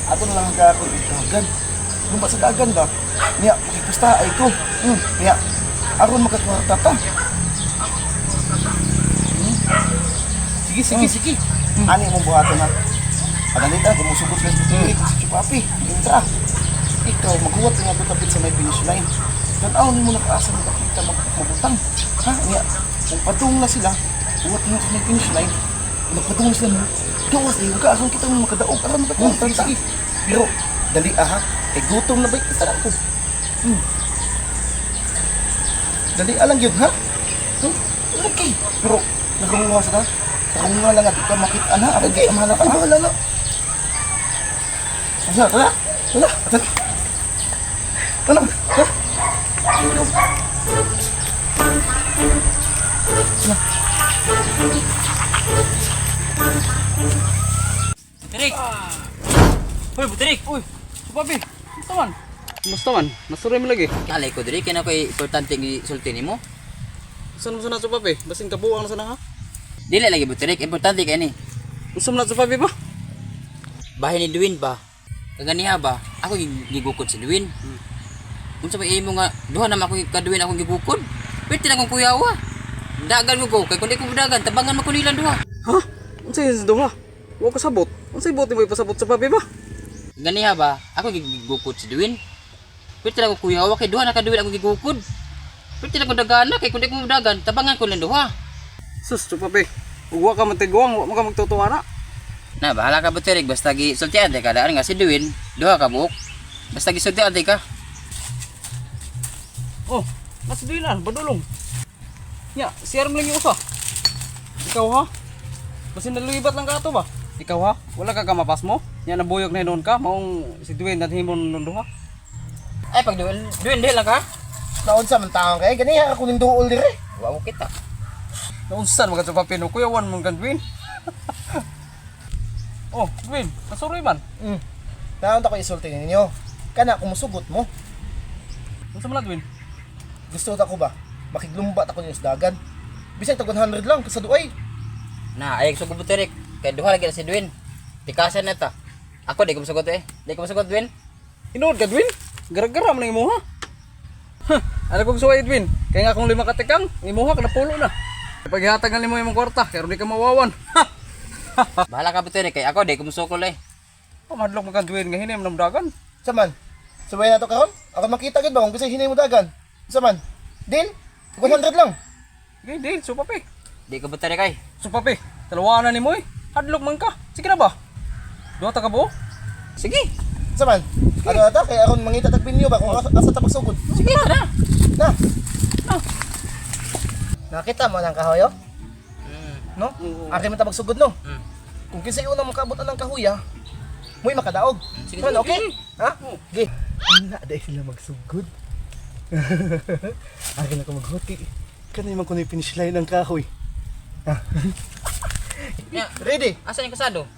Ato na lang ang gakon dagan. Lumba sa dagan ba? Niya, makipusta ay ko. Niya, aron makakwarta ta. Sige, sige, sige. Ani mong buhaton ha. Pagalita, gumusugot sila sa Butirik, sa Chupapi. Intra. Ikaw, maghuwat ka nga tapit sa may finish line. Tanaw ni mo nakaasa mo nakita magbutang. Ha? Niya, kung padung na sila, huwat mo sa may finish line. Nagpadung na sila mo. Gawas na ka, aron kita mo makadaog, aron makakwarta. Sige. Pero, dali ah ha. Kay gutom na ba isa lang ko. Dali alang yun ha? Hmm? Okay. Pero, nagunga sa ta. Nagunga lang at di ka makita na. Aron di ka mahalata. Ay, bahala na. Asa, tara. Tara, tara. Tara, tara. Butirik! Hoy, Butirik! Uy, Papi, kumusta man? Kumusta man? Nasuray mo lagi. Kalay ko diri kay na ko'y importante gi sulti nimo. Saan mo sana Papi? Basin kabuang na sana ha? Dili lagi Butirik, importante kay ni. Unsa man na Papi ba? Bahin ni Duwin ba? Kaganiha ba? Ako gigukod si Duwin. Unsa may imo nga duha naman ako ka Duwin akong gigukod. Pwede na akong kuyawa. Dagan mo ko kay kun di ko dagan tabangan mo ko nilang duha. Ha? Unsa yung duha? Wa ko sabot. Unsa buot mo ipasabot sa Papi ba? Ganiha ba? Ako gigukod si Duwin. Pwede na akong kuyawa kay duha na ka Duwin akong gigukod. Pwede na akong dagana kay kun di ko dagan tabangan ko nilang duha. Sus, Papi. Ug wa ka man tiguang, wa man ka magtutuwa na. Na bahala ka Butirik basta gi sultian ka daan nga si Duwin duha ka buok. Basta gi sultian ka. Oh, nasa duwi na, badulong. Nya, siyar mo lang yung usa. Ikaw ha? Basin naluibat lang ka ato ba? Ikaw ha? Wala ka kamapas mo? Nya nabuyog na hinon ka, maong si Dwayne at himon nun duha. Ay pag Duwin, Duwin di lang ka. Naunsa man taon kay ganiha ako ning duol dire. Wa mo kita. Naunsan mga sa papino, kuya wan mong kan Dwayne. Oh, Dwayne, nasuroy man. Naon ta ko isulti ninyo. Kana kumusugot mo. Unsa man na Dwayne? Gusto ta ko ba? Makiglumba ta ko ninyo sa dagan. Bisag tag 100 lang sa duay. Na, ay gusto ko Butirik. Kay duha lagi na si Duwin. Tikasan na ta. Ako di ko masagot eh. Di ko masagot Duwin. Inuod ka Dwayne? Gara-gara man ang imuha. Huh, ano kong suway Dwayne? Kaya nga akong lima katikang, imuha ka napulo na. Paghihatag na nimo imong kwarta, kaya di ka mawawan. Bahala ka Butirik kay ako di ko musukol eh. Pamadlok mo ka Dwayne nga hinay mo dagan. Sa man? Subay na to karon? Ako makita gid ba kung kasi hinay mo dagan. Sa man? Deal? 100 lang. Sige, di, supapi. Di ko Butirik ay. Supapi, dalawa na nimo eh. Hadlok man ka. Sige na ba? Duha ta ka buo? Sige. Sa man? Ano na ta kay aron mangita tag binyo ba kung asa, asa ta pagsugod. Sige na. Na. Nakita mo nang kahoyo? No? Ari man ta magsugod no. Kung kinsay unang makaabot anang kahuya, mo'y makadaog. Sige, Man, sige. okay? Ha? Sige. Una dahil sila magsugod. Ari na ko maghuti. Kanay man ko na finish line ng kahoy. Ya, Ready? asa yung kasado?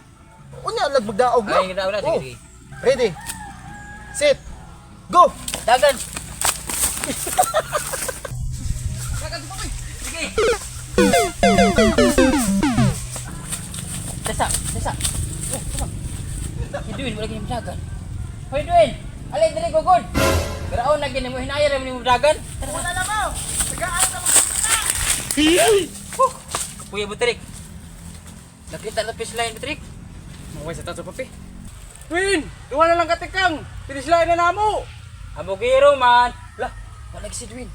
Unya lag magdaog no. Ay, daog na. Sige, Oh. sige. Ready? Set. Go. Dagan. Sige. Dasa, dasa. Oh, come on. Si Duwin, wala ganyan dagan. Hoy Duwin, alay dili ko good. Garaon na gini mo hinayar mo dagan. Tara. Wala na mo. Tagaan na mo. Kuya Butrik. Nakita na fish line Butrik. Okay sa ta supapi. Dwayne, duha na lang katikang. Finish line na namo. Amogero man. Lah, wala si Duwin.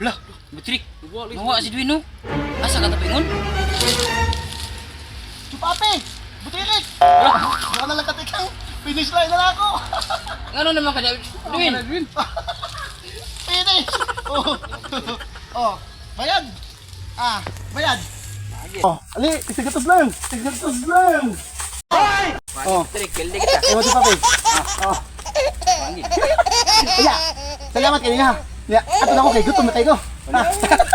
Lah, Butrik. Mawa si Duwin no. Asa ka tapingon? Chupapi. Butirik. Wala na lang katikang. Finish line na lang ako. Ngano naman ka Duwin? Dwayne. Finish. Oh. Oh, bayad. Ah, bayad. Oh, ali, tigatos lang. Tigatos lang. Oh. Butrik, kildi kita. Ewan si Papi. Kaya, salamat kanina. Ya, ato na ako kay gutom na kayo.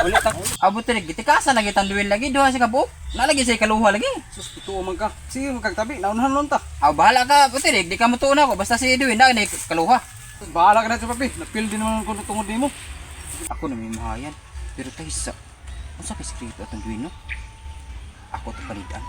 Ulit ta. Ah, Butrik, gitikasan lagi tang Duwin lagi duha sa kabuok. Nalagi sa kaluha lagi. Sus, totoo man ka. Sige, magkagtabi. Naunahan nun ta. Ah, bahala ka, Butrik, di ka mutuon ako basta si Duwin na ni kaluha. Sus, bahala ka na supapi. Napil din naman ko tungod nimo. Ako na may mahayan. Pero tayo sa unsa kay skrito atong Duwin no? Ako to palitan.